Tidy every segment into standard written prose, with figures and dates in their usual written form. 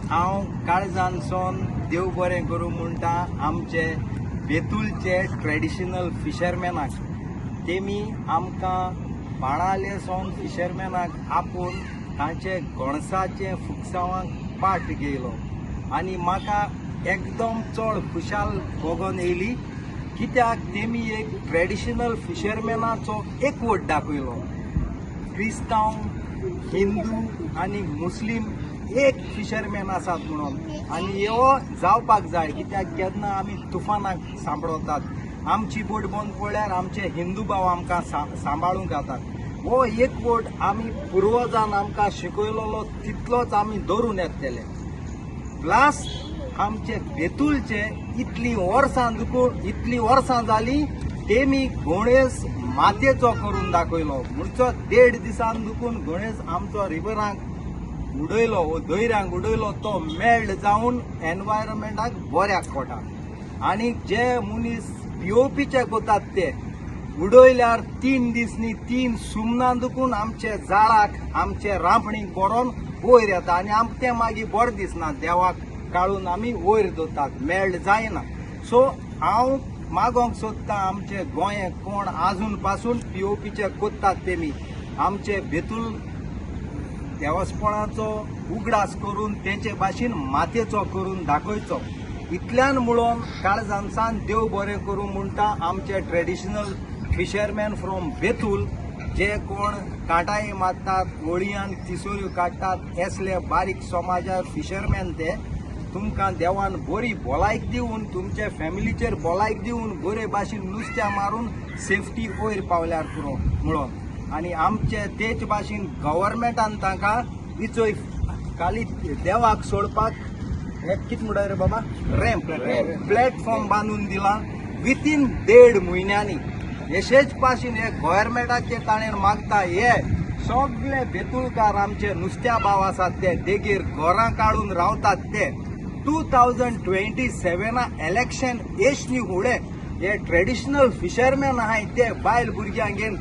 हांव काळजानसून देव बरें करूं म्हणटा आमचे बेतूलचे ट्रेडिशनल फिशरमॅनाक. तेमी आमकां बाणाले सावन फिशरमॅनाक आपोवन तांचे गोणसाचे फुकसांवाक पाट घेयलो आनी म्हाका एकदम चड खुशाल भोगोन येयली, कित्याक तेमी एक ट्रेडिशनल फिशरमॅनाचो एकवट दाखयलो. क्रिस्तांव, हिंदू आनी मुस्लीम एक फिशरमॅन आसात म्हणून. आनी ह्यो जावपाक जाय, कित्याक केन्ना आमी तुफानाक सांपडतात, आमची बोट बंद पडल्यार आमचे हिंदू भाव आमकां सांबाळूंक येतात. हो एकवट आमी पुर्वजान आमकां शिकयलेलो तितलोच आमी धरून येतले. प्लस आमचे बेतूलचे इतलीं वर्सां दुखून, इतलीं वर्सां जालीं, तेमी गणेश मातयेचो करून दाखयलो. म्हणचो देड दिसान दुखून गणेश आमचो रिवरांक उडयलो वो दर्यांक उडयलो, तो मेल्ड जावन एनवायरमेंटाक बऱ्याक पडटा. आनी जे मनीस पिओपीचे कोतात, ते उडयल्यार 3 दीस न्ही, तीन सुमनां दुखून आमचे जाळाक, आमचे रांपणीक बरोवन वयर येता आनी आमकां तें मागीर बरें दिसना. देवाक काडून आमी वयर दवरतात, मेल्ड जायना. सो हांव मागोंक सोदता, आमचे गोंय कोण आजून पासून पिओपीचे कोत्तात, तेमी आमचे बेतूल देवस्पणाचो उगडास करून तेंचे भाशेन मातयेचो करून दाखयचो. इतल्यान म्हणून काळजानसान देव बरें करूं म्हणटा आमचे ट्रेडिशनल फिशरमॅन फ्रॉम बेतूल, जे कोण कांटाई मारतात, होळयान तिसऱ्यो काडटात, असले बारीक समाजार फिशरमॅन ते. तुमकां देवान बरी भलायक दिवन, तुमचे फॅमिलीचेर भलायक दिवन, बरे भाशेन नुस्त्या मारून सेफ्टी वयर पावल्यार पुरो म्हणून. आनी आमचे तेच भाशेन गव्हर्मेंटान तांकां इचोय खाली देवाक सोडपाक हे कितें म्हणटा रे बाबा, रॅम्प प्लॅटफॉर्म बांदून दिला विथीन देड म्हयन्यांनी. येशेच पाशीन हे गव्हर्मेंटाचे ताणें मागता, हे सगळे बेतुलकार आमचे नुस्त्या भाव आसात, ते देगेर घरां काडून रावतात, ते 2027 इलेक्शन येशनी फुडें हे ट्रेडिशनल फिशरमॅन आहाय, ते बायल भुरग्यांक घेवन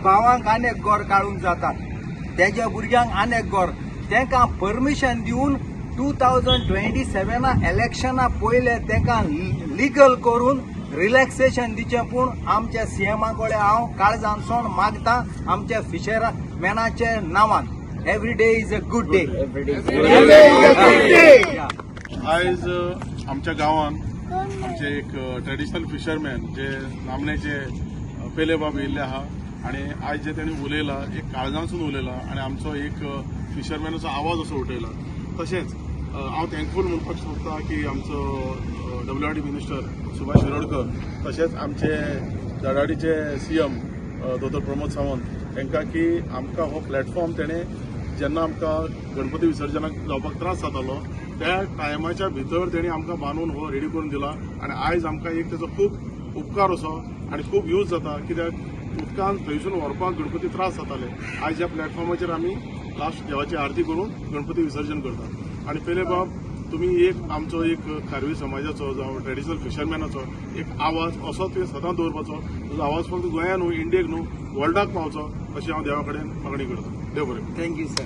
भावांक आनेक घर काडूंक जातात, तेज्या भुरग्यांक आनेक घर, तांकां परमिशन दिवन 2027 इलेक्शना पयले तांकां लिगल करून रिलॅक्सेशन दिचें. पूण आमच्या सीएमा कडेन हांव काळजानसून मागता आमच्या फिशरमॅनाचे नांवान. Every day is a good day. आयज आमच्या गांवांत आमचे एक ट्रेडिशनल फिशरमॅन जे नामनेचे पेले बाब येयल्ले आहा आनी आयज जे तेणी उलयला, एक काळजांसून उलयला आनी आमचो एक फिशरमॅनाचो आवाज असो उठयला. तशेंच हांव थँकफूल म्हणपाक सोदता की आमचो W R D minister Subhash Shirodkar, तशेंच आमचे दडाडीचे सीएम दोतोर प्रमोद सावंत हांकां की आमकां हो प्लॅटफॉर्म तेणें जेन्ना आमकां गणपती विसर्जनाक जावपाक त्रास जातालो, त्या टायमाच्या भितर तेणी आमकां बांदून हो रेडी करून दिला. आनी आयज आमकां एक तेजो खूब उपकार असो आनी खूब यूज जाता, कित्याक उदकान थंयसून व्हरपाक गणपती त्रास जाताले. आयज ह्या प्लॅटफॉर्माचेर आमी लास्ट देवाची आरती करून गणपती विसर्जन करतात. आनी पेले बाब, तुमी एक आमचो एक खारवी समाजाचो जावं ट्रेडिशनल फिशरमॅनाचो एक आवाज असो तुवें सदांच दवरपाचो. तुजो आवाज फक्त गोंया न्हू, इंडियेक न्हू, वर्ल्डाक पावचो अशी हांव देवा कडेन मागणी करता. देव बरें. Thank you sir.